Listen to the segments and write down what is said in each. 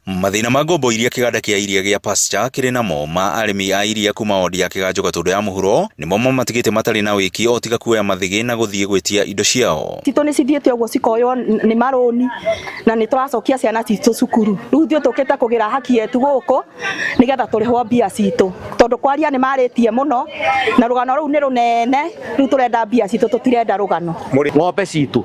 Mathĩna ma ngombo iria kĩganda kĩa iria gĩa Pasture kĩrĩ namo ma arĩmi a iria kuma wodi ya Kĩganjo Gatũndũ ya mũhuro nĩmo mamatigĩte matarĩ na wĩki o tiga kuoya mathĩgĩ na gũthiĩ gwĩtia indo ciao. Citũ nĩ cithiĩte ũguo cikoywo nĩ marũni na nĩ tũracokia ciana citũ cukuru. Rĩu ithuĩ tũkĩte kũgĩra haki yetu gũkũ nĩgetha tũrĩhwo mbia citũ tondũ kwaria nĩ marĩtie mũno na rũgano rũu nĩ rũnene. Rĩu tũrenda mbia citũ, tũtirenda rũgano. Ng'ombe citũ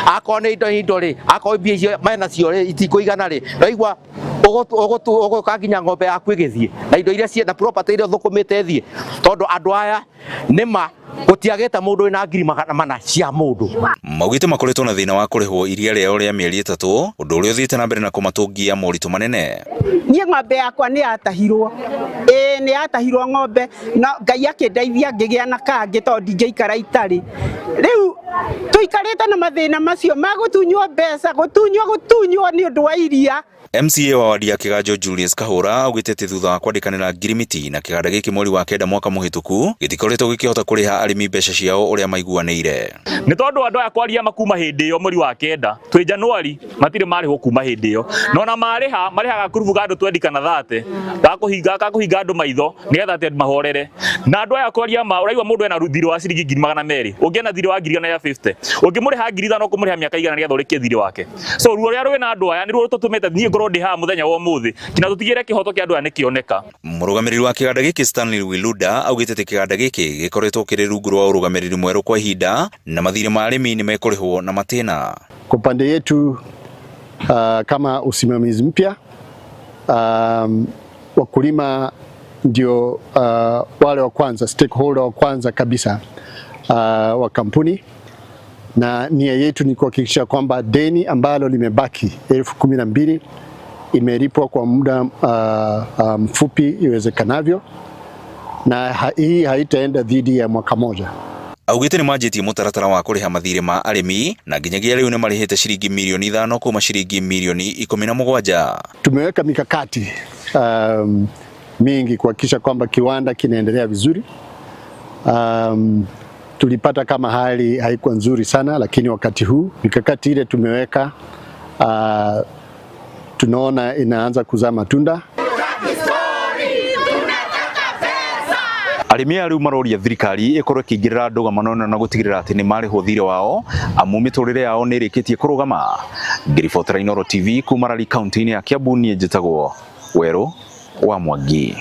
akorwo nĩ indo rĩ, akorwo mbia icio mena cio rĩ itikũigana rĩ, ndaigua ũgũka nginya ng'ombe yaku ĩgĩthiĩ na indo iria na property iria ũthũkũmĩte ĩthiĩ, tondũ andũ aya nĩma gũtiagĩte mũndũ wĩna 400,000 cia mũndũ. Maugĩte makoretwo na thĩna wa kũrĩhwo iria rĩao rĩa mĩeri 3, ũndũ ũrĩa ũthiĩte na mbere na kũmatũngia moritũ manene. Niĩ ng'ombe yakwa nĩ yatahirwo, ĩĩ nĩ yatahirwo ng'ombe, no Ngai akĩndeithia ngĩgĩa na kangĩ tondũ ndingĩikara itarĩ. Rĩu tũikarĩte na mathĩna macio ma gũtunywo mbeca, gũtunywo gũtunywo nĩ ũndũ wa iria. MCA wa wadi ya Kĩganjo Julius Kahũra augĩte atĩ thutha wa kwandĩkanĩra ngirimiti na kĩganda gĩkĩ mweri wa kenda mwaka mũhĩtũku, gĩtikoretwo gĩkĩhota kũrĩha arĩmi mbeca ciao ũrĩa maiguanĩire. Nĩ tondũ andũ aya kwaria makuma hĩndĩ ĩyo mweri wa kenda twĩ Januari matirĩ marĩhwo kuma hĩndĩ ĩyo, na ona marĩha marĩhaga kurubu ga andũ 20 kana 30 gakũhinga andũ maitho nĩgetha atĩ andũ mahorere. Na andũ aya kwaria ma ũraigua mũndũ ena thirĩ wa ciringi 200,000, ũngĩ ena thirĩ wa 150,000, ũngĩmũrĩha 5,000 ũkũmũrĩha mĩaka igana nĩgetha ũrĩkie thirĩ wake. So ruo rũrĩa rwĩna andũ aya nĩruo rũtũtũmĩte niĩ ngorwo ndĩ haha mũthenya wa ũmũthĩ nginya tũtigĩrĩre kĩhoto kĩa andũ aya nĩkĩoneka. Mũrũgamĩrĩri wa kĩganda gĩkĩ Stanley Wiluda augĩte atĩ kĩganda gĩkĩ gĩkoretwo kĩrĩ rungu rwa ũrũgamĩrĩri mwerũ kwa ihinda na mathirĩ ma arĩmi nĩ mekũrĩhwo na matĩna. Kwa upande yetu kama usimamizi mpya wakulima ndio wale wa kwanza, stakeholder wa kwanza kabisa wa kampuni, na nia yetu ni kuhakikisha kwamba deni ambalo limebaki 12,000 imelipwa kwa muda mfupi iwezekanavyo, na hii haitaenda dhidi ya mwaka moja. Augĩte nĩ manjĩtie mũtaratara wa kũrĩha mathirĩ ma arĩmi na nginyagia rĩu nĩ marĩhĩte ciringi mirioni 5 kuma ciringi mirioni 17. Tumeweka mikakati mingi kuhakikisha kwamba kiwanda kinaendelea vizuri. Tulipata kama hali haikuwa nzuri sana, lakini wakati huu mikakati ile tumeweka tunaona inaanza kuzaa matunda. Arĩmi aya rĩu maroria thirikari ĩkorwo ĩkĩingĩrĩra ndũgamano ĩno na gũtigĩrĩra atĩ nĩ marĩhwo thirĩ wao amu mĩtũrĩre yao nĩ ĩrĩkĩtie kũrũgama. Ngĩribotera Inooro TV kuma Rari kaunti-inĩ ya Kiambu, niĩ njĩtagwo Werũ wa Mwangi.